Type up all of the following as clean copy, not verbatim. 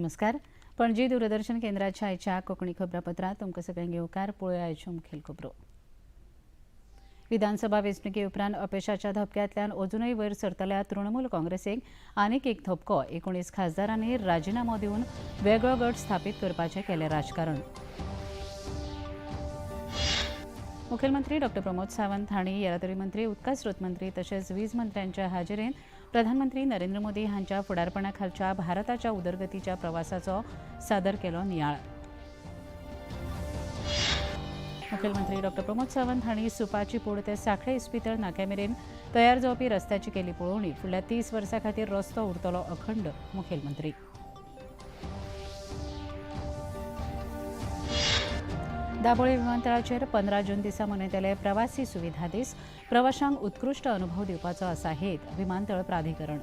नमस्कार. पणजी दूरदर्शन केंद्राच्या आयच्या कोंकणी खबरापत्रांत तुमकां सगळ्यांक येवकार. पळोवया आयच्यो मुखेल खबरो. विधानसभा वेंचणुके उपरांत अपेशाच्या धपक्यांतल्यान अजुनूय वयर सरतल्या तृणमूल काँग्रेसीक आनीक एक धपको. 19 खासदारांनी राजिनामो दिवन वेगळो गट स्थापीत करपाचें केलें राजकारण. मुखेलमंत्री डॉ प्रमोद सावंत हांणी येरादारी मंत्री, उदका स्रोत मंत्री तशेंच वीज मंत्र्यांच्या हाजेरेंत प्रधानमंत्री नरेंद्र मोदी हांच्या फुडारपणा खालच्या भारताच्या उदरगतीच्या प्रवासाचो सादर केलो नियाळ. मुखेलमंत्री डॉ प्रमोद सावंत हांणी सुपाची पूड ते सांखळे इस्पितळ नाक्या मेरेन तयार जावपी रस्त्याची केली पळोवणी. फुडल्या 30 वर्सां खातीर रस्तो उरतलो अखंड. मुखेलमंत्री. दाबोळी विमानतळाचेर 15 जून दिसा मनयतले प्रवासी सुविधा दीस. प्रवाशांक उत्कृश्ट अनुभव दिवपाचो आसा हेत. विमानतळ प्राधिकरण.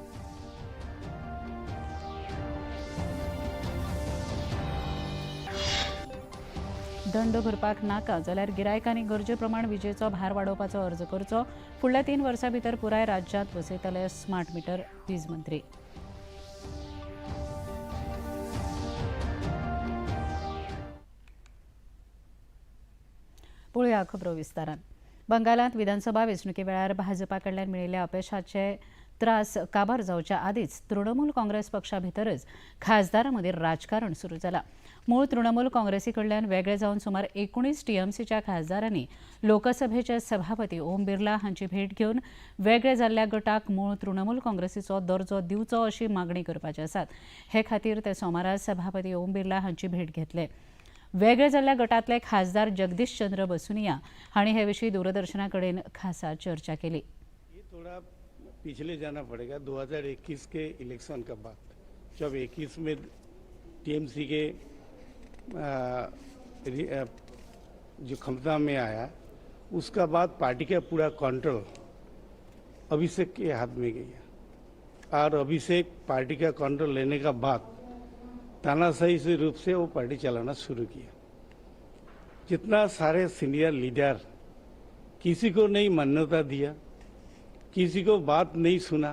दंड भरपाक नाका जाल्यार गिरायकांनी गरजे प्रमाण विजेचो भार वाडोवपाचो अर्ज करचो. फुडल्या 3 वर्सां भितर पुराय राज्यांत बसयतले स्मार्ट मिटर. वीज मंत्री. पळोवया खबरो विस्तारान. बंगालांत विधानसभा वेंचणुके वेळार भाजपा कडल्यान मेळिल्ल्या अपेशाचे त्रास काबार जावच्या आदींच तृणमूल काँग्रेस पक्षा भितरच खासदारां मदीं राजकारण सुरू जालां. मूळ तृणमूल काँग्रेसी कडल्यान वेगळे जावन सुमार 19 टीएमसीच्या खासदारांनी लोकसभेचे सभापती ओम बिर्ला हांची भेट घेवन वेगळे जाल्ल्या गटाक मूळ तृणमूल काँग्रेसीचो दर्जो दिवचो अशी मागणी करपाचे आसात. हे खातीर ते सोमारा सभापती ओम बिर्ला हांची भेट घेतले. वेगळे जाल्ल्या गटांतले खासदार जगदीश चंद्र बसुनिया हांणी हे विशीं दूरदर्शना कडेन खासा चर्चा केली. ये थोड़ा पिछले जाना पड़ेगा. 2021 के इलेक्शन के बाद जब 21 में टीएमसी के जो क्षमता में आया, उसका बाद पार्टी का पूरा कंट्रोल अभिषेक के हाथ में गया और अभिषेक पार्टी का कंट्रोल लेने का बाद तानाशाही से रूप से वो पार्टी चलाना शुरू किया. जितना सारे सीनियर लीडर किसी को नहीं मान्यता दिया, किसी को बात नहीं सुना,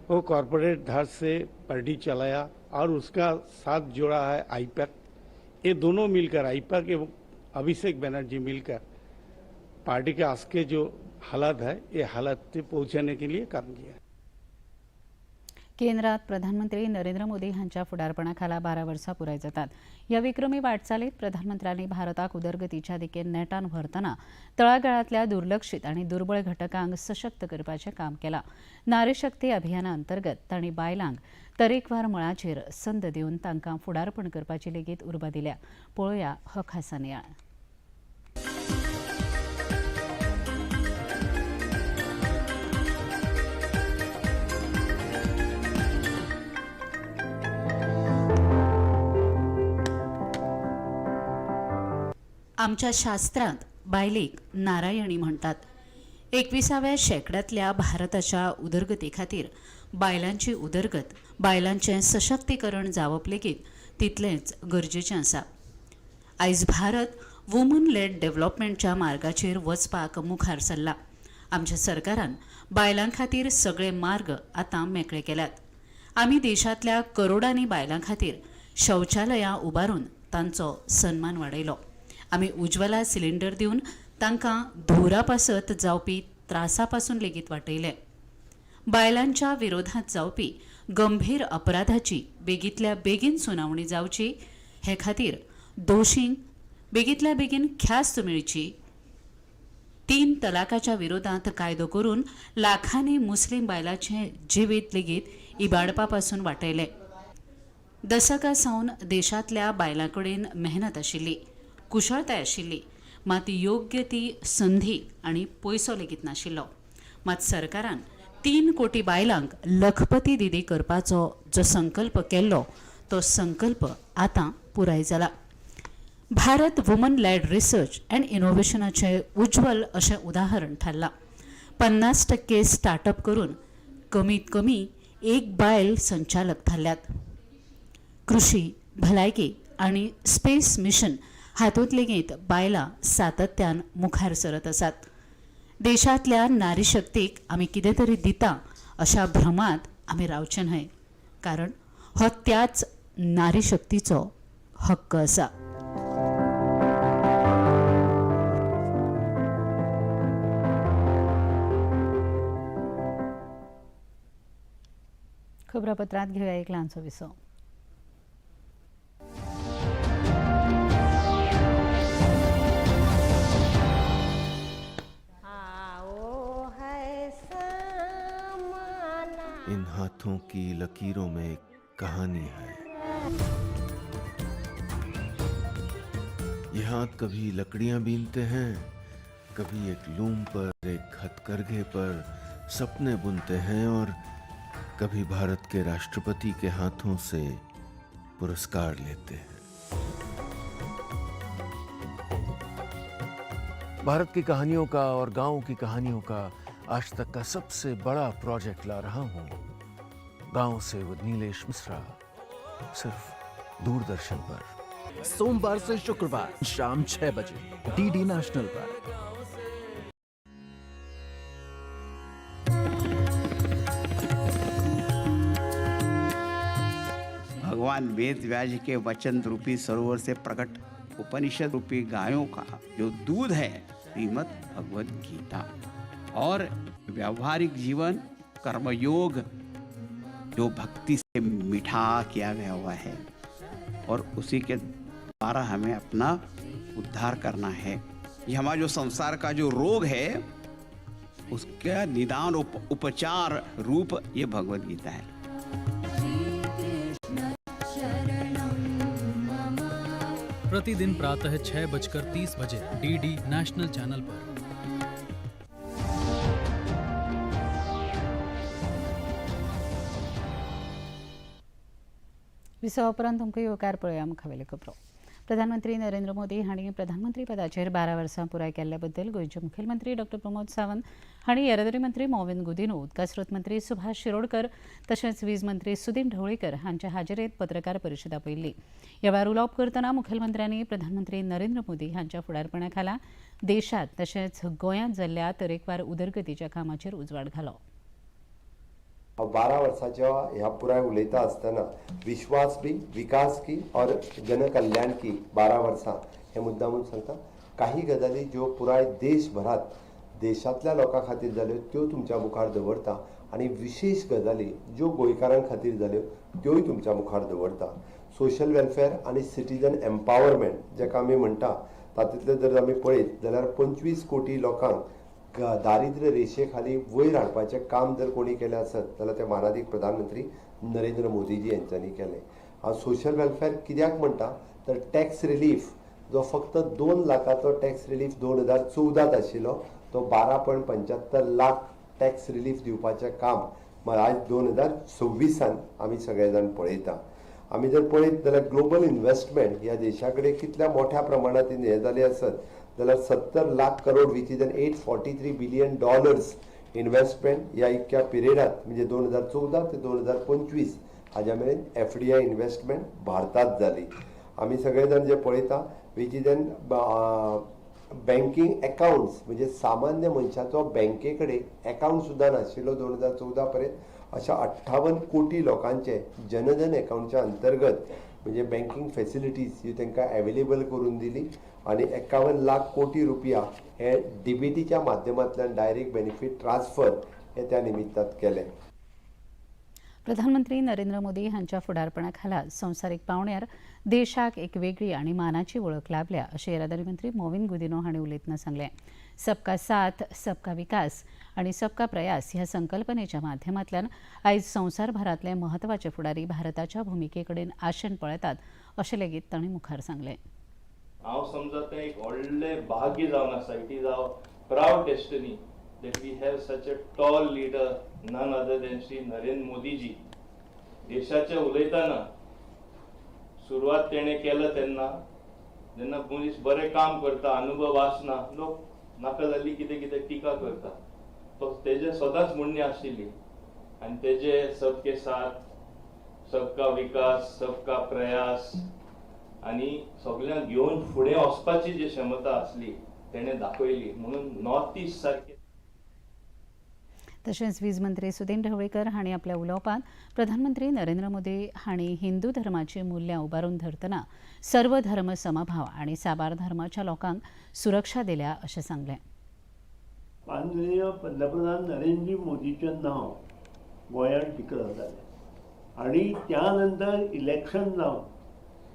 वो कॉरपोरेट धार से पार्टी चलाया और उसका साथ जोड़ा है आईपैक. ये दोनों मिलकर, आईपैक एवं अभिषेक बनर्जी मिलकर पार्टी के आज के जो हालात है, ये हालात पे पहुंचाने के लिए काम किया. केंद्रात प्रधानमंत्री नरेंद्र मोदी हांच्या फुडारपणा खाला 12 वर्सां पुराय जातात. ह्या विक्रमी वाटचालीत प्रधानमंत्र्यांनी भारताक उदरगतीच्या दिकेन नेटान व्हरतना तळागाळांतल्या दुर्लक्षीत आनी दुर्बळ घटकांक सशक्त करपाचें काम केलां. नारी शक्ती अभियाना अंतर्गत तांणी बायलांक तरेकवार मळाचेर संद दिवन तांकां फुडारपण करपाची लेगीत उर्बा दिल्या. पळोवया हो खासा नियाळ. आमच्या शास्त्रांत बायलेक नारायणी म्हणटात. 21व्या शेंकड्यांतल्या भारताच्या उदरगती खातीर बायलांची उदरगत, बायलांचें सशक्तीकरण जावप लेगीत तितलेंच गरजेचें आसा. आयज भारत वुमन लेड डेव्हलपमेंटच्या मार्गाचेर वचपाक मुखार सरला. आमच्या सरकारान बायलां खातीर सगळे मार्ग आतां मेकळे केल्यात. आमी देशांतल्या करोडांनी बायलां खातीर शौचालयां उबारून तांचो सन्मान वाडयलो. आमी उज्वला सिलिंडर दिवन तांकां धुंवरा पासत जावपी त्रासा पासून लेगीत वाटयले. बायलांच्या विरोधांत जावपी गंभीर अपराधाची बेगींतल्या बेगीन सुनावणी जावची हे खातीर दोशींक बेगींतल्या बेगीन ख्यास्त मेळची. 3 तलाकाच्या विरोधांत कायदो करून लाखांनी मुस्लीम बायलांचें जिवीत लेगीत इबाडपा पासून वाटयलें. दसकां सावन देशांतल्या बायलां कडेन मेहनत आशिल्ली, कुशळताय आशिल्ली, मात योग्य ती संधी आनी पयसो लेगीत नाशिल्लो. मात सरकारान 3 कोटी बायलांक लखपती दिदी करपाचो जो संकल्प केल्लो तो संकल्प आतां पुराय जाला. Bharat woman led research and इनोव्हेशनाचें उज्ज्वल अशें उदाहरण थारलां. 50% स्टार्टअप करून कमीत कमी एक बायल संचालक थारल्यात. कृशी, भलायकी आनी स्पेस मिशन हातूंत लेगीत बायलां सातत्यान मुखार सरत आसात. देशांतल्या नारी शक्तीक आमी कितें तरी दिता अशा भ्रमांत आमी रावचें न्हय, कारण हो त्याच नारी शक्तीचो हक्क आसा. खबरापत्रांत घेवया एक ल्हानसो विसव. इन हाथों की लकीरों में एक कहानी है। ये हाथ कभी लकड़ियां बीनते हैं, कभी एक लूम पर, एक हथकरघे पर सपने बुनते हैं और कभी भारत के राष्ट्रपति के हाथों से पुरस्कार लेते हैं। भारत की कहानियों का और गांव की कहानियों का आज तक का सबसे बड़ा प्रोजेक्ट ला रहा हूं, गांव से विद नीलेश मिश्रा, सिर्फ दूरदर्शन पर। सोमवार से शुक्रवार शाम 6 बजे डीडी नेशनल पर। भगवान वेद व्यास के वचन रूपी सरोवर से प्रकट उपनिषद रूपी गायों का जो दूध है, श्रीमद् भगवद गीता, और व्यवहारिक जीवन कर्मयोग जो भक्ति से मीठा किया गया हुआ है और उसी के द्वारा हमें अपना उद्धार करना है। ये हमारा जो संसार का जो रोग है, उसका निदान उपचार रूप ये भगवद गीता है। प्रतिदिन प्रातः 6:30 बजे डीडी नेशनल चैनल पर। विसवा उपरांत तुमकां येवकार. पळोवया मुखावेल्यो खबरो. प्रधानमंत्री नरेंद्र मोदी हांणी प्रधानमंत्री पदाचेर 12 वर्सां पुराय केल्ल्या बद्दल गोंयचे मुखेलमंत्री डॉक्टर प्रमोद सावंत हांणी येरादारी मंत्री मॉविन गुदिन्हो, उदका स्रोत मंत्री सुभाष शिरोडकर तशेंच वीज मंत्री सुदीन ढवळीकर हांच्या हाजेरेंत पत्रकार परिशद आपयल्ली. ह्या वेळार उलोवप करतना मुखेलमंत्र्यांनी प्रधानमंत्री नरेंद्र मोदी हांच्या फुडारपणा खाला देशांत तशेंच गोंयांत जाल्ल्या तरेकवार उदरगतीच्या कामाचेर उजवाड घालो. हांव 12 वर्साच्या ह्या पुराय उलयता आसतना विश्वास भी, विकास की और जनकल्याण की 12 वर्सां हें मुद्दामून सांगता. काही गजाली ज्यो पुराय देशभरात देशांतल्या लोकां खातीर जाल्यो त्यो तुमच्या मुखार दवरता आनी विशेश गजाली ज्यो गोंयकारां खातीर जाल्यो त्योय तुमच्या मुखार दवरता. सोशल वेलफेअर आनी सिटीजन एम्पावरमेंट जेका आमी म्हणटा, तातूंतलें जर आमी पळयत जाल्यार 25 कोटी लोकांक दारिद्र्य रेशे खाली वयर हाडपाचें काम जर कोणी केलें आसत जाल्यार तें मानादीक प्रधानमंत्री नरेंद्र मोदीजी हेंच्यांनी केलें. हांव सोशल वेलफेअर कित्याक म्हणटा तर टॅक्स रिलीफ जो फक्त 2 लाखाचो टॅक्स रिलीफ 2014त आशिल्लो, तो 12.75 लाख टॅक्स रिलीफ दिवपाचें काम आयज 2026an आमी सगळे जाण पळयता. आमी जर पळयत जाल्यार ग्लोबल इन्वेस्टमेंट ह्या देशा कडेन कितल्या मोठ्या प्रमाणांत हें जालें आसत जाल्यार 70 lakh crore, which is an $843 billion investment ह्या इतक्या पिरियडात, म्हणजे 2014 ते 2025 हाज्या मेरेन एफडीआय इन्वेस्टमेंट भारतांत जाली. आमी सगळे जाण जे पळयता, which is an banking accounts, म्हणजे सामान्य मनशाचो बँके कडेन एकावंट सुद्दां नाशिल्लो 2014 पर्यंत, अशा 58 कोटी लोकांचे जनधन एकावंटच्या अंतर्गत म्हणजे बँकींग फेसिलिटीज ह्यो तांकां एवेलेबल करून दिली आनी 51 लाख कोटी रुपया हे डीबीटीच्या माध्यमांतल्यान डायरेक्ट बेनिफीट ट्रान्सफर हे त्या निमित्तात केले. प्रधानमंत्री नरेंद्र मोदी हांच्या फुडारपणा खाला संवसारीक पावंड्यार देशाक एक वेगळी आनी मानाची वळख लाभल्या अशें येरादारी मंत्री मोविन गुदिन्हो हांणी उलयतना सांगलें. सबका साथ, सबका विकास आनी सबका प्रयास ह्या संकल्पनेच्या माध्यमांतल्यान आयज संवसारभरांतले म्हत्वाचे फुडारी भारताच्या भुमिके कडेन आशेन पळयतात अशें लेगीत तांणी मुखार सांगलें. हांव समजता तें एक व्हडलें भाग्य जावन आसा. It is our proud destiny that we have such a tall leader, none other than Shri Narendra Modiji. देशाचे उलयतना सुरवात तेणें केला तेन्ना, जेन्ना मनीस बरें काम करता, अनुभव आसना, लोक नाका जाल्ली कितें कितें टिका करता. तो तेजें सदांच म्हणणें आशिल्ली आनी तेजे सबके साथ, सबका विकास, सबका प्रयास आनी सगल्यांक घेवन फुडें वचपाची जी क्षमता आसली तेणें दाखयली. म्हणून नॉर्थ इस्ट सारके तशेंच वीज मंत्री सुदिन ढवळीकर हांणी आपल्या उलोवपांत प्रधानमंत्री नरेंद्र मोदी हांणी हिंदू धर्माची मुल्यां उबारून धरतना सर्व धर्म समभाव आनी साबार धर्माच्या लोकांक सुरक्षा दिल्या अशें सांगलें. माननीय पंतप्रधान नरेंद्र मोदीचें नांव गोंयांत डिक्लेर जालें आनी त्या नंतर इलेक्शन जावन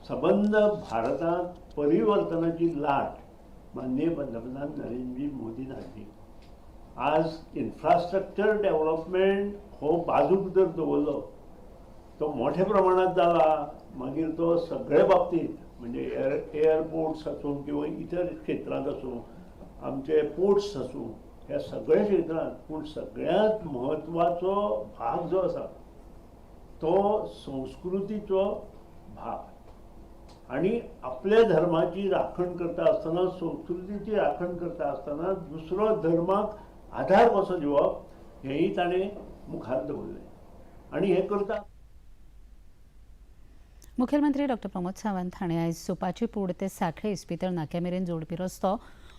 सबंद भारतांत परिवर्तनाची लाट माननीय पंतप्रधान नरेंद्र मोदीन हाडली. आज इन्फ्रास्ट्रक्चर डेव्हलपमेंट हो बाजूक जर दवरलो तो मोठ्या प्रमाणात जाला, मागीर तो सगळे बाबतींत म्हणजे एअरपोर्ट्स आसूं किंवा इतर क्षेत्रांत आसूं, आमचे पोर्ट्स आसूं, ह्या सगळ्या क्षेत्रांत, पूण सगळ्यांत म्हत्वाचो भाग जो आसा तो संस्कृतीचो भाग. आनी आपल्या धर्माची राखण करता आसतना, संस्कृतीची राखण करता आसतना दुसरो धर्माक आधार कसो दिवप हेंय ताणें मुखार दवरलें आनी हें करता. मुखेलमंत्री डॉक्टर प्रमोद सावंत हांणी आयज सुपाची पूड ते सांखळे इस्पितळ नाक्या मेरेन जोडपी रस्तो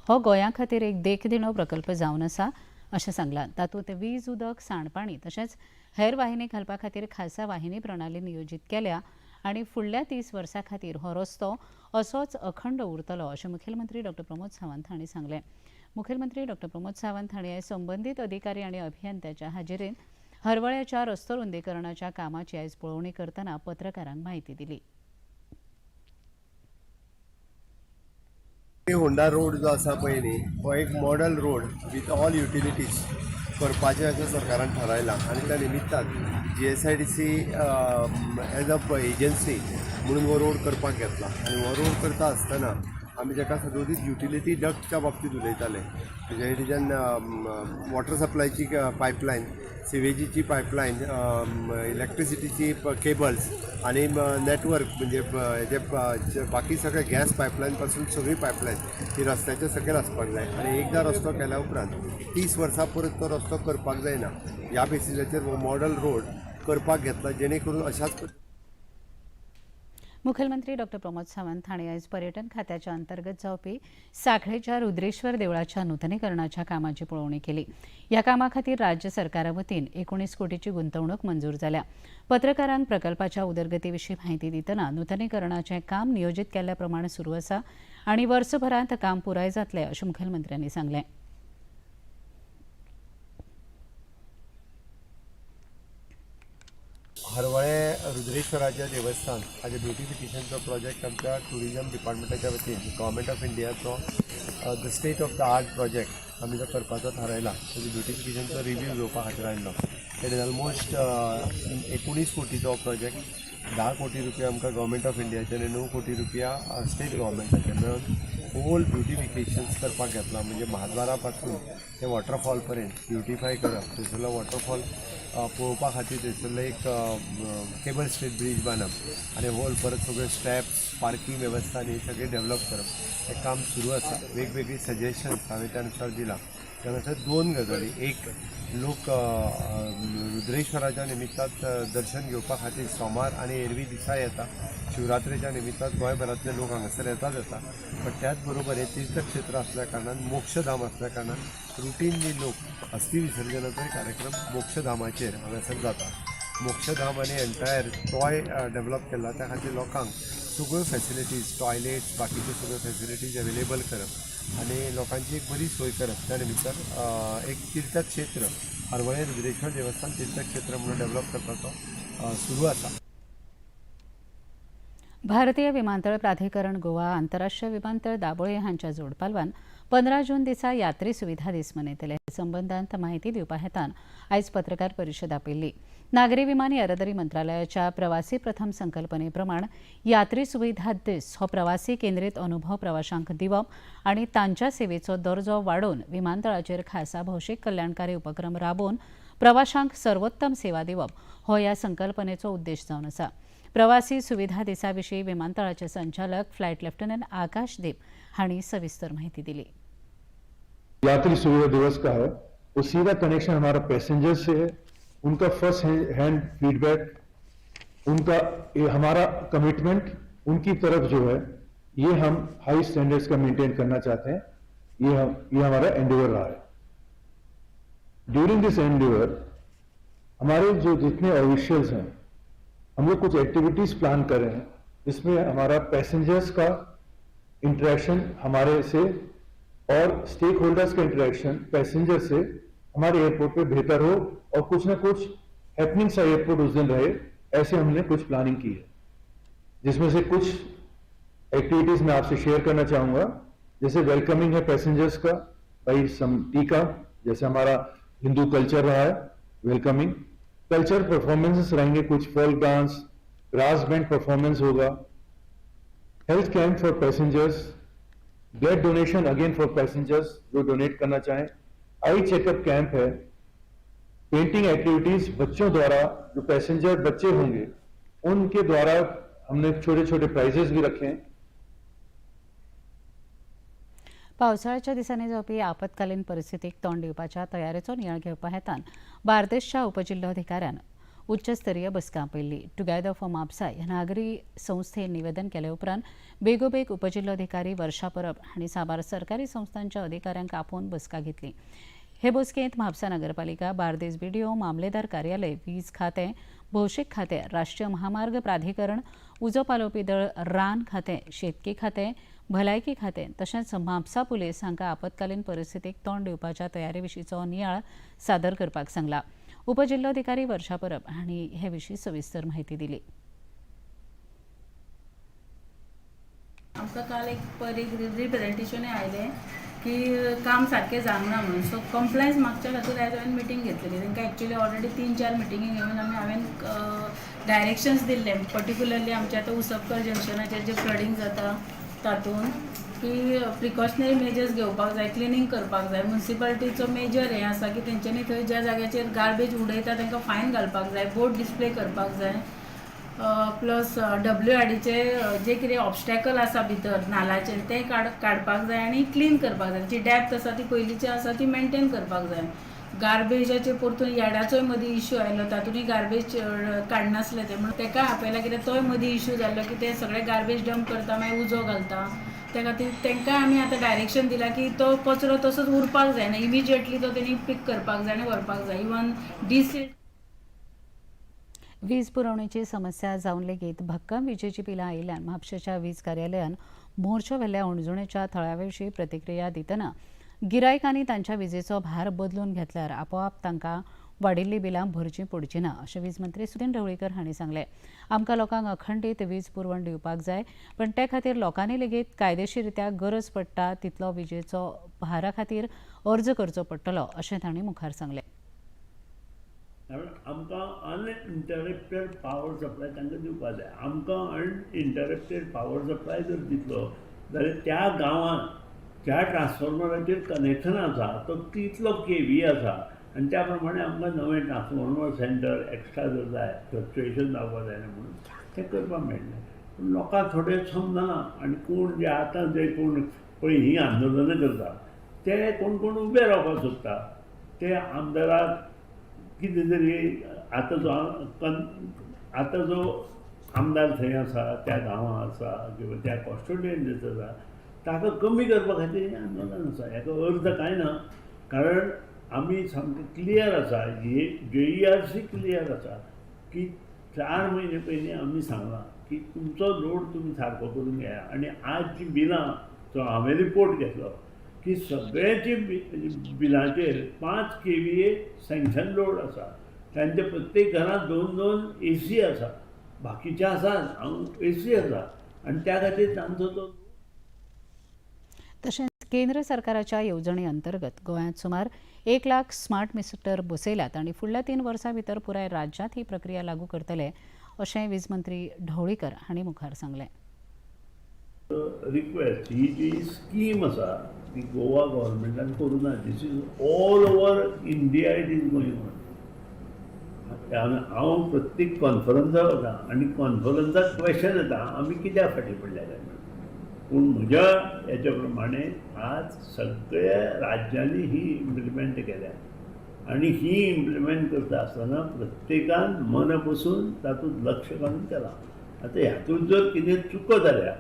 हो गोंया खातीर एक देखदिणो प्रकल्प जावन आसा अशें सांगलां. तातूंत वीज, उदक, सांडपाणी तशेंच हेर वाहिनी घालपा खातीर खासा वाहिनी प्रणाली नियोजीत केल्या आनी फुडल्या 30 वर्सां खातीर हो रस्तो असोच अखंड उरतलो अशें मुखेलमंत्री डॉक्टर प्रमोद सावंत हांणी सांगलें. मुखेलमंत्री डॉक्टर प्रमोद सावंत हांणी आयज संबंदीत अधिकारी आनी अभियंत्याच्या हाजेरीन हरवळ्याच्या रस्तो रुंदीकरणाच्या कामाची आयज पळोवणी करतना पत्रकारांक म्हायती दिली. होंडा रोड जो आसा पळय न्ही, हो एक model road with all utilities करपाचें अशें सरकारान थारायलां आनी त्या निमित्तान GSIDC as a agency म्हणून हो रोड करपाक घेतला. आनी हो रोड करता आसतना आमी ताका सदोदीत युटिलिटी डक्टच्या बाबतींत उलयताले, म्हणजे तेच्यान वॉटर सप्लायची पायपलायन, सिवेजीची पायपलायन, इलेक्ट्रिसिटीची केबल्स आनी नेटवर्क म्हणजे हेजे बाकी सगळे गॅस पायपलायन पासून सगळी पायपलायन ही रस्त्याच्या सकयल आसपाक जाय. आनी एकदां रस्तो केल्या उपरांत 30 वर्सां परत तो रस्तो करपाक जायना ह्या बेसिसाचेर हो मॉडल रोड करपाक घेतला, जेणे करून अशाच. मुखेलमंत्री डॉक्टर प्रमोद सावंत हांणी आयज पर्यटन खात्याच्या अंतर्गत जावपी सांखळेच्या रुद्रेश्वर देवळाच्या नुतनीकरणाच्या कामाची पळोवणी केली. ह्या कामा खातीर राज्य सरकारा वतीन 19 कोटीची गुंतवणूक मंजूर जाल्या. पत्रकारांक प्रकल्पाच्या उदरगती विशीं म्हायती दितना नुतनीकरणाचें काम नियोजीत केल्ल्या प्रमाण सुरू आसा आनी वर्सभरांत काम पुराय जातलें अशें मुखेलमंत्र्यांनी सांगलें. हरवळे रुद्रेश्वराचें देवस्थान हाजें ब्युटिफिकेशनचो प्रोजेक्ट आमच्या ट्युरिजम डिपार्टमेंटाच्या वतीन गव्हर्मेंट ऑफ इंडियाचो the state of the art project आमी जो करपाचो थारायला, ताजो ब्युटिफिकेशनचो रिव्यू घेवपा खातीर आयिल्लो. It is almost 19 कोटीचो प्रोजेक्ट. 10 कोटी रुपया आमकां गव्हर्मेंट ऑफ इंडियाचे आनी 9 कोटी रुपया स्टेट गव्हर्मेंटाचे मेळून होल ब्युटिफिकेशन्स करपाक घेतला. म्हणजे महाद्वारा पासून ते वॉटरफॉल पर्यंत ब्युटिफाय करप, थंयसरलो वॉटरफॉल पळोवपा खातीर थंयसरलो एक केबल स्ट्रीट ब्रीज बांदप आनी होल परत सगळे स्टेप्स, पार्किंग वेवस्था आनी सगळें डेवलप करप हें काम सुरू आसा. वेगवेगळी सजेशन्स हांवें त्या नुसार दिलां. त्या नुसार 2 गजाली, एक लोक रुद्रेश्वराच्या निमित्तान दर्शन घेवपा खातीर सोमार आनी एरवी दिसा येता, शिवरात्रेच्या निमित्तान गोंयभरांतले लोक हांगासर येतात येता, पण त्याच बरोबर हें तीर्थक्षेत्र असल्या कारणान, मोक्षधाम असल्या कारणान रुटीनली लोक अस्थी विसर्जनाचोय कार्यक्रम मोक्षधामाचेर हांगासर जाता. मोक्षधाम आनी एंटायर तोय डेवलप केला, त्या खातीर लोकांक सगळ्यो फॅसिलिटीज, टॉयलेट्स, बाकीच्यो सगळ्यो फॅसिलिटीज अवेलेबल करप आनी लोकांची एक बरी सोय करप त्या निमित्तान एक तीर्थक्षेत्र हरवळे रुद्रेश्वर देवस्थान तीर्थक्षेत्र म्हणून डेवलप करपाचो सुरू आसा. भारतीय विमानतळ प्राधिकरण गोवा आंतरराष्ट्रीय विमानतळ दाबोळे हांच्या जोडपालवान 15 जून दिसा यात्री सुविधा दीस मनयतले. हे संबंदांत म्हायती दिवपा हेतान आयज पत्रकार परिशद आपयिल्ली. नागरी विमान येरादारी मंत्रालयाच्या प्रवासी प्रथम संकल्पने प्रमाण यात्री सुविधा दीस हो प्रवासी केंद्रीत अनुभव प्रवाशांक दिवप आनी तांच्या सेवेचो दर्जो वाडोवन विमानतळाचेर खासा भौशीक कल्याणकारी उपक्रम राबोवन प्रवाशांक सर्वोत्तम सेवा दिवप हो ह्या संकल्पनेचो उद्देश जावन आसा. प्रवासी सुविधा दिसा विशीं विमानतळाचे संचालक फ्लायट लेफ्टनंट आकाश दीप हांणी सविस्तर माहिती दिली. यात्री सुविधा दिवस का है वो सीधा कनेक्शन हमारा पैसेंजर से है, उनका फर्स्ट हैंड फीडबैक, उनका हमारा कमिटमेंट उनकी तरफ जो है ये हम हाई स्टैंडर्ड्स का मेंटेन करना चाहते हैं। ये हमारा एंडेवर रहा है। ड्यूरिंग this Endeavour हमारे जो जितने ऑफिशियल्स हैं, हम लोग कुछ एक्टिविटीज प्लान कर रहे हैं जिसमें हमारा पैसेंजर्स का इंटरेक्शन हमारे से और स्टेक होल्डर्स का इंटरेक्शन पैसेंजर से हमारे एयरपोर्ट पे बेहतर हो और कुछ ना कुछ हैपनिंग सा एयरपोर्ट उस दिन रहे, ऐसे हमने कुछ प्लानिंग की है, जिसमें से कुछ एक्टिविटीज मैं आपसे शेयर करना चाहूंगा। जैसे वेलकमिंग है पैसेंजर्स का बाई सम टीका, जैसे हमारा हिंदू कल्चर रहा है वेलकमिंग, कल्चर परफॉर्मेंसेस रहेंगे, कुछ folk dance, brass band performance होगा, health camp for passengers, blood donation again for passengers जो डोनेट करना चाहें, आई चेकअप कैंप है, पेंटिंग एक्टिविटीज बच्चों द्वारा, जो पैसेंजर बच्चे होंगे उनके द्वारा हमने छोटे छोटे प्राइजेस भी रखे हैं। पावसाळ्याच्या दिसांनी जावपी आपत्कालीन परिस्थितीक तोंड दिवपाच्या तयारेचो नियाळ घेवपा हेतान बार्देसच्या उपजिल्होधिकाऱ्यान उच्चस्तरीय बसका आपयल्ली। टुगेदर फॉर म्हापसा ह्या नागरी संस्थेन निवेदन केले उपरांत बेगोबेग उपजिल्होधिकारी वर्षा परब हांणी साबार सरकारी संस्थांच्या अधिकाऱ्यांक आपोवन बसका घेतली। हे बसकेंत म्हापसा नगरपालिका, बार्देस बीडीओ, मामलेदार कार्यालय, वीज खातें, भौशीक खातें, राष्ट्रीय महामार्ग प्राधिकरण, उजो पालोवपी दळ, रान खातें, शेतकी खातें, भलायकी खातें तशेंच म्हापसा पुलीस हांकां आपत्कालीन परिस्थितीक तोंड दिवपाच्या तयारे विशींचो नियाळ सादर करपाक सांगला। उपजिल्होधिकारी वर्षा परब हांणी हे विशीं सविस्तर माहिती दिली। आमकां काल एक रिप्रेझेंटेशन आयलें की काम सारकें जावंक ना म्हणून, सो कंप्लायन्स मागच्या खातीर आयज हांवें मिटींग घेतलेली। तांकां एक्चुअली ऑलरेडी 3-4 मिटिंगी घेवन आमी हांवें डायरेक्शन्स दिल्ले, पर्टिक्युलरली आमच्या आतां उसपकर जंक्शनाचेर जे फ्लडींग जाता तातूंत की प्रिकॉशनरी मेजर्स घेवपाक जाय, क्लिनींग करपाक जाय। म्युनिसिपालिटीचो मेजर हें आसा की तेंच्यांनी थंय ज्या जाग्याचेर गार्बेज उडयता तांकां फायन घालपाक जाय, बोर्ड डिस्प्ले करपाक जाय, प्लस WRDचे जे कितें ऑब्स्टॅकल आसा भितर नालाचेर ते काडपाक जाय आनी क्लीन करपाक जाय। जी डेप्थ आसा ती पयलींची आसा ती मेनटेन करपाक जाय। गार्बेजाचे परतून यार्डाचोय मदीं इश्यू आयलो, तातूंतय गार्बेज काडनासले ते, म्हणून ताका आपयला कित्याक तोय मदीं इश्यू जाल्लो की ते सगळे गार्बेज डंप करता मागीर उजो घालता। त्या खातीर तांकां आमी आतां डायरेक्शन दिलां की तो कचरो तसोच उरपाक जायना, इमिजिएटली तो तेणी पीक करपाक जाय आनी व्हरपाक जाय। इवन डिसिल वीज पुरवणेची समस्या जावन लेगीत भक्कम विजेची बिलां आयिल्ल्यान म्हापशेच्या वीज कार्यालयान मोर्चो व्हेल्ल्या हुणजणेच्या थळाव्या विशीं प्रतिक्रिया दितना गिरायकांनी तांच्या विजेचो भार बदलून घेतल्यार आपोआप तांकां वाडिल्लीं बिलां भरचीं पडचीं ना अशें वीज मंत्री सुदिन ढवळीकर हांणी सांगलें। आमकां लोकांक अखंडीत वीज पुरवण दिवपाक जाय, पण ते खातीर लोकांनी लेगीत कायदेशीररित्या गरज पडटा तितलो विजेचो भारा खातीर अर्ज करचो पडटलो अशें तांणी मुखार सांगलें। आमकां अनइंटरप्टेड पावर सप्लाय तांकां दिवपाक जाय। आमकां अनइंटरप्टेड पावर सप्लाय जर दितलो जाल्यार त्या गांवांत ज्या ट्रान्सफॉर्मराचेर कनेक्शन आसा तो कितलो केवी आसा आनी त्या प्रमाणे आमकां नवें ट्रान्सफॉर्मर सेंटर एक्स्ट्रा जर जाय, फ्लक्चुएशन जावपाक जायना म्हणून तें करपाक मेळटलें। पूण लोकांक थोडें समजना आनी कोण जे आतां जे कोण पळय हीं आंदोलनां करता ते कोण कोण उबे रावपाक सोदता, ते आमदाराक कितें तरी आतां जो आमदार थंय आसा त्या गांवांत आसा किंवा त्या कॉन्स्टिट्युएन्सीत आसा ताका कमी करपा खातीर हें आंदोलन आसा। हाका अर्थ कांय ना, कारण आमी सामकें क्लियर आसा, JERC clear आसा की 4 म्हयने पयलीं आमी सांगलां की तुमचो लोड तुमी सारको करून घेया। आनी आज जीं बिलां जो हांवें रिपोर्ट घेतलो की सगळ्यांची बिलांचेर 5 kVA sanction load आसा, तांच्या प्रत्येक घरांत 2-2 AC आसा, बाकीचे आसात AC आसा आनी त्या खातीर तांचो तो। तशेंच केंद्र सरकाराच्या येवजणे अंतर्गत गोंयांत सुमार 1 लाख स्मार्ट मिटर बसयल्यात आनी फुडल्या 3 वर्सां भितर पुराय राज्यांत ही प्रक्रिया लागू करतले अशें वीज मंत्री ढवळीकर हांणी मुखार सांगलें। रिक्वेस्ट ही जी स्कीम आसा ती गोवा गव्हर्मेंटान करूं ना, this is all over India it is going on. हांव प्रत्येक कॉन्फरन्साक वता आनी कॉन्फरन्साक क्वेशन येता आमी कित्याक फाटीं पडल्या काय म्हणून, पूण म्हज्या हेच्या प्रमाणे आज सगळ्या राज्यांनी ही इम्प्लिमेंट केल्या आनी ही इम्प्लिमेंट करता आसतना प्रत्येकान मना पसून तातूंत लक्ष घालून केलां। आतां हातूंत जर कितें चुको जाल्या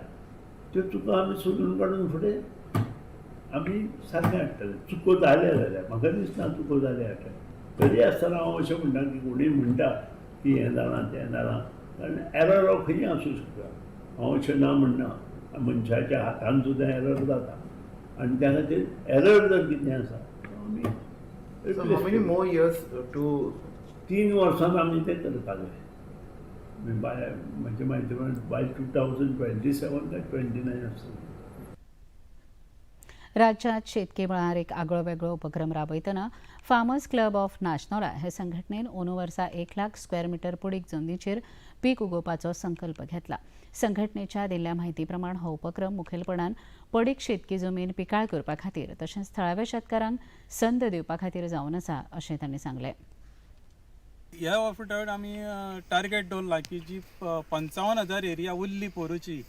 त्यो चुको आमी सोदून काडून फुडें आमी सारकें हाडटले. चुको जाल्या जाल्यार म्हाका दिसना चुको जाल्या अशें. तरी आसतना हांव अशें म्हणटा की कोणूय म्हणटा की हें जालां तें जालां, कारण एरर हो खंयी आसूं शकता. हांव अशें ना म्हणना, मनशाच्या हातान सुद्दां एरर जाता आनी त्या खातीर एरर जर कितें आसा आमी So how many more years to 3 वर्सांत आमी तें करपाक जाय. बाय म्हजे म्हायती प्रमाण बाय 2027 काय 29 आसतलें. राज्यात शेतकी मळार एक आगळो वेगळो उपक्रम राबयतना फार्मर्स क्लब ऑफ नाशनोला हे संघटनेन अंदू वर्सा 1 लाख स्क्वेअर मिटर पडीक जमनीचेर पीक उगोवपाचो संकल्प घेतला. संघटनेच्या दिल्ल्या म्हायती प्रमाण हो उपक्रम मुखेलपणान पडीक शेतकी जमीन पिकाळ करपा खातीर तशेंच थळाव्या शेतकारांक संद दिवपा खातीर जावन आसा अशें तांणी सांगलें. ह्या ऑफिटार आमी टार्गेट दवरला की जी 55,000 एरिया उरली पोरूची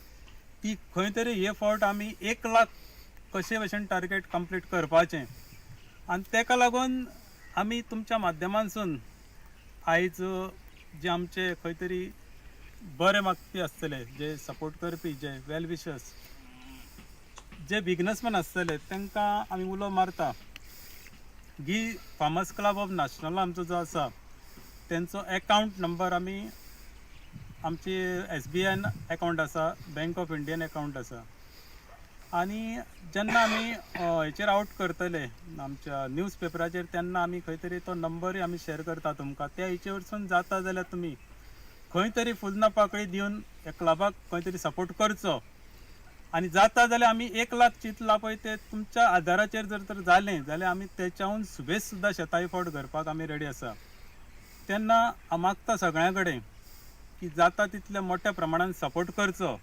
ती खंय तरी हे फावट आमी 1 लाख कशे भशेन टार्गेट कंप्लीट करपाचें. आनी तेका लागून आमी तुमच्या माध्यमांसून आयज जे आमचे खंय तरी बरे मागपी आसतले, जे सपोर्ट करपी, जे वेल विशर्स, जे बिजनसमॅन आसतले तांकां आमी उलो मारता की फार्मर्स क्लब ऑफ नाशनला आमचो जो आसा तेंचो एकावंट नंबर आमी आमची SBI account आसा, बँक ऑफ इंडियन एकावंट आसा. आनी जेन्ना आमी हेचेर आवट करतले आमच्या न्यूज पेपराचेर तेन्ना आमी खंय तरी तो नंबरूय आमी शेअर करता तुमकां. त्या हेचेवरसून जाता जाल्यार तुमी खंय तरी फुलना पाकळी दिवन ह्या क्लबाक खंय तरी सपोर्ट करचो. आनी जाता जाल्यार आमी 1 लाख चिंतला पळय ते तुमच्या आदाराचेर जर तर जालें जाल्यार आमी तेच्याहून सुबेज सुद्दां शेतां फावट करपाक आमी रेडी आसा. तेन्ना हांव मागता सगळ्यां कडेन की जाता तितल्या मोठ्या प्रमाणान सपोर्ट करचो.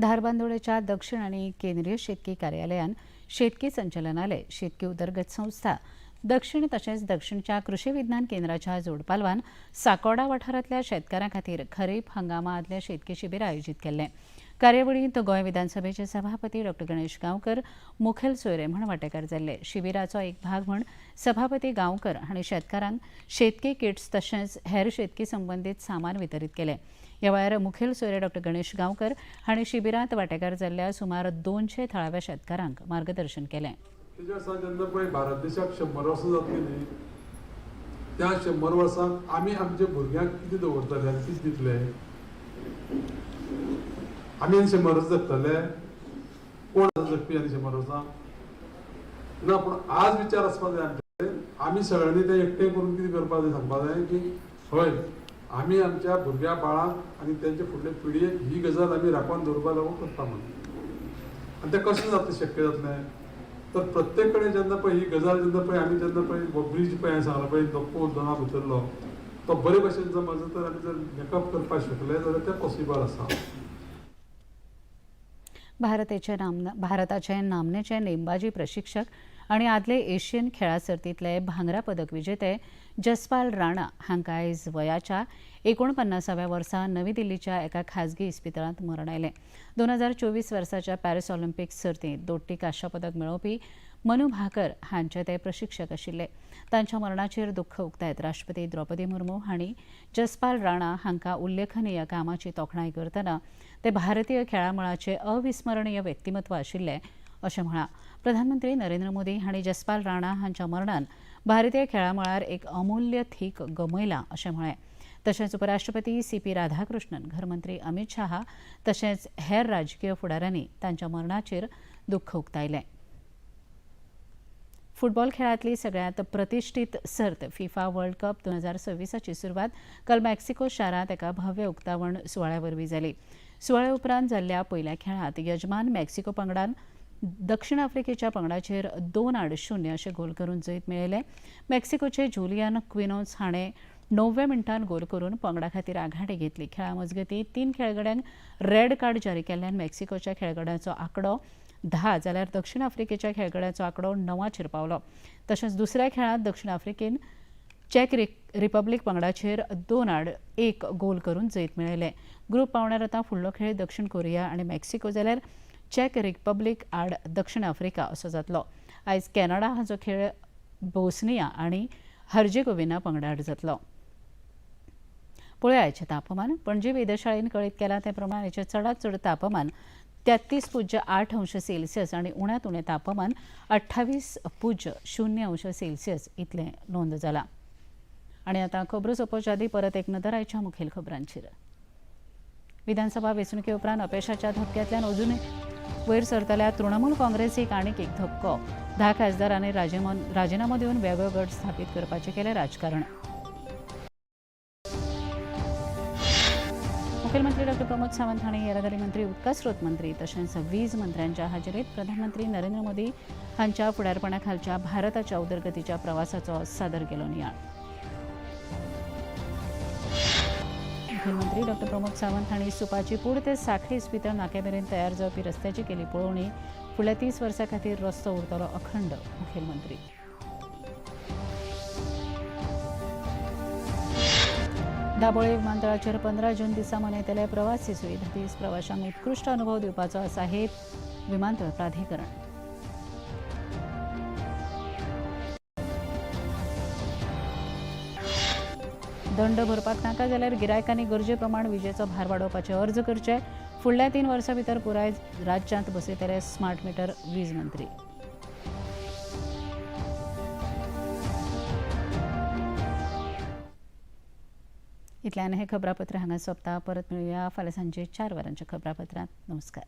धारबांदोडेच्या दक्षिण आनी केंद्रीय शेतकी कार्यालयान शेतकी संचालनालय, शेतकी उदरगत संस्था, दक्षिण तशेंच दक्षिणच्या कृषी विज्ञान केंद्राच्या जोडपालवान साकोडा वाठारांतल्या शेतकारां खातीर खरीप हंगामा आदले शेतकी शिबीर आयोजीत केल्लें. कार्यावळींत गोंय विधानसभेचे सभापती डॉ गणेश गांवकर मुखेल सोयरे म्हूण वांटेकार जाल्ले. शिबिराचो एक भाग म्हूण सभापती गांवकर हांणी शेतकारांक शेतकी किट्स तशेंच हेर शेतकी संबंदीत सामान वितरीत केलें. ह्या वेळार मुखेल सोयरे डॉ गणेश गांवकर हांणी शिबिरांत वांटेकार जाल्ल्या सुमार 200 थळाव्या शेतकारांक मार्गदर्शन केलें. तेज्या आसा जेन्ना पळय भारत देशाक 100 वर्सां जातली न्ही, त्या 100 वर्सांक आमी आमच्या भुरग्यांक कितें दवरतले आनी कितें दितले? आमी आनी 100 वर्सां जगतले? कोण आसा जगपी आनी 100 वर्सां? ना. पूण आज विचार आसपा जाय आमचे, आमी सगळ्यांनी तें एकठांय करून कितें करपा जाय सांगपा जाय की हय आमी आमच्या भुरग्या बाळांक आनी तेंच्या फुडले पिळगेक ही गजाल आमी राखून दवरपा लागून करता म्हणून. आनी तें कशें जातलें, शक्य जातलें तर प्रत्येक कडेन जेन्ना पळय ही गजाल जेन्ना पळय आमी जेन्ना पळय हो ब्रीज पळय हांवें सांगला पळय तो पोल दोना भितरलो तो बरे भशेन समज तर आमी जर मेकअप करपाक शकले जाल्यार तें पॉसिबल आसा. भारताचे नामनेचे नेमबाजी प्रशिक्षक आनी आदले एशियन खेळां सर्तींतले भांगरा पदक विजेते जसपाल राणा हांकां आयज वयाच्या 49व्या वर्सा नवी दिल्लीच्या एका खाजगी इस्पितळांत मरण आयलें. 2024 वर्साच्या पॅरिस ऑलिम्पिक सर्तींत दोट्टी कांश्या पदक मेळोवपी मनु भाकर हांचे ते प्रशिक्षक आशिल्ले. तांच्या मरणाचेर दुख्ख उक्तायत राष्ट्रपती द्रौपदी मुर्मू हांणी जसपाल राणा हांकां उल्लेखनीय कामाची तोखणाय करतना ते भारतीय खेळां मळाचे अविस्मरणीय व्यक्तिमत्व आशिल्ले अशें म्हळां. प्रधानमंत्री नरेंद्र मोदी हांणी जसपाल राणा हांच्या मरणान भारतीय खेळां मळार एक अमूल्य थीक गमयलां अशें म्हळें. तशेंच उपराष्ट्रपती CP Radhakrishnan, घरमंत्री अमित शहा तशेंच हेर राजकीय फुडाऱ्यांनी तांच्या मरणाचेर दुख्ख उक्तायलें. फुटबॉल खेळांतली सगळ्यांत प्रतिश्ठीत सर्त फिफा वर्ल्ड कप 2026ची सुरवात काल मेक्सिको शारांत एका भव्य उक्तावण सुवाळ्या वरवीं जाली. सुवाळ्या उपरांत जाल्ल्या पयल्या खेळांत यजमान मेक्सिको पंगडान दक्षिण आफ्रिकेच्या पंगडाचेर 2-0 अशें गोल करून जैत मेळयलें. मेक्सिकोचे जुलियन क्विनोन्स हाणें 9व्या मिनटान गोल करून पंगडा खातीर आघाडी घेतली. खेळा मजगतीं 3 खेळगड्यांक रेड कार्ड जारी केल्ल्यान मेक्सिकोच्या खेळगड्यांचो आंकडो 10 जाल्यार दक्षिण आफ्रिकेच्या खेळगड्यांचो आंकडो 9चेर पावलो. तशेंच दुसऱ्या खेळांत दक्षिण आफ्रिकेन चॅक रिपब्लिक पंगडाचेर 2-1 गोल करून जैत मेळयलें. ग्रुप पावण्यार आतां फुडलो खेळ दक्षिण कोरिया आनी मेक्सिको जाल्यार चॅक रिपब्लिक आड दक्षिण आफ्रिका असो जातलो. आयज कॅनडा हाचो खेळ बोस्निया आनी हर्जेगोविना पंगडा आड जातलो. पळोवया आयचें तापमान. पणजी वेधशाळेन कळीत केलां ते प्रमाण आयचें चडांत चड तापमान 33.8 अंश सेल्सियस आनी उण्यांत उणें तापमान 28.0 अंश सेल्सियस इतलें नोंद जालां. आनी आतां खबरो सोंपोवच्या आदीं परत एक नदर आयच्या मुखेल खबरांचेर. विधानसभा वेंचणुके उपरांत अपेशाच्या धपक्यांतल्यान अजूनय वयर सरतल्या तृणमूल काँग्रेसीक आनीक एक धपको. 10 खासदारांनी राजिनामो दिवन वेगळो गट स्थापीत करपाचें केलें राजकारण. मुखेलमंत्री डॉ प्रमोद सावंत हांणी येरादारी मंत्री, उदका स्रोत मंत्री तशेंच वीज मंत्र्यांच्या हाजेरीत प्रधानमंत्री नरेंद्र मोदी हांच्या फुडारपणा खालच्या भारताच्या उदरगतीच्या प्रवासाचो सादर केलो नियाळ. मुखेलमंत्री डॉ प्रमोद सावंत हांणी सुपाची पूड ते साखळी इस्पितळ नाक्या मेरेन तयार जावपी रस्त्याची केली पळोवणी. फुडल्या 30 वर्सां खातीर रस्तो उरतलो अखंड. मुखेलमंत्री. दाबोळे विमानतळाचेर 15 जून दिसा मनयतले प्रवासी सुविधा दीस. प्रवाशांक उत्कृश्ट अनुभव दिवपाचो आसा हेत विमानतळ प्राधिकरण. दंड भरपाक नाका जाल्यार गिरायकांनी गरजे प्रमाण विजेचो भार वाडोवपाचे अर्ज करचे. फुडल्या 3 वर्सां भितर पुराय राज्यांत बसयतले स्मार्ट मिटर. वीज मंत्री. इतल्यान हें खबरापत्र हांगा सोंपता. परत मेळुया फाल्यां सांजे 4 वरांच्या खबरापत्रांत. नमस्कार.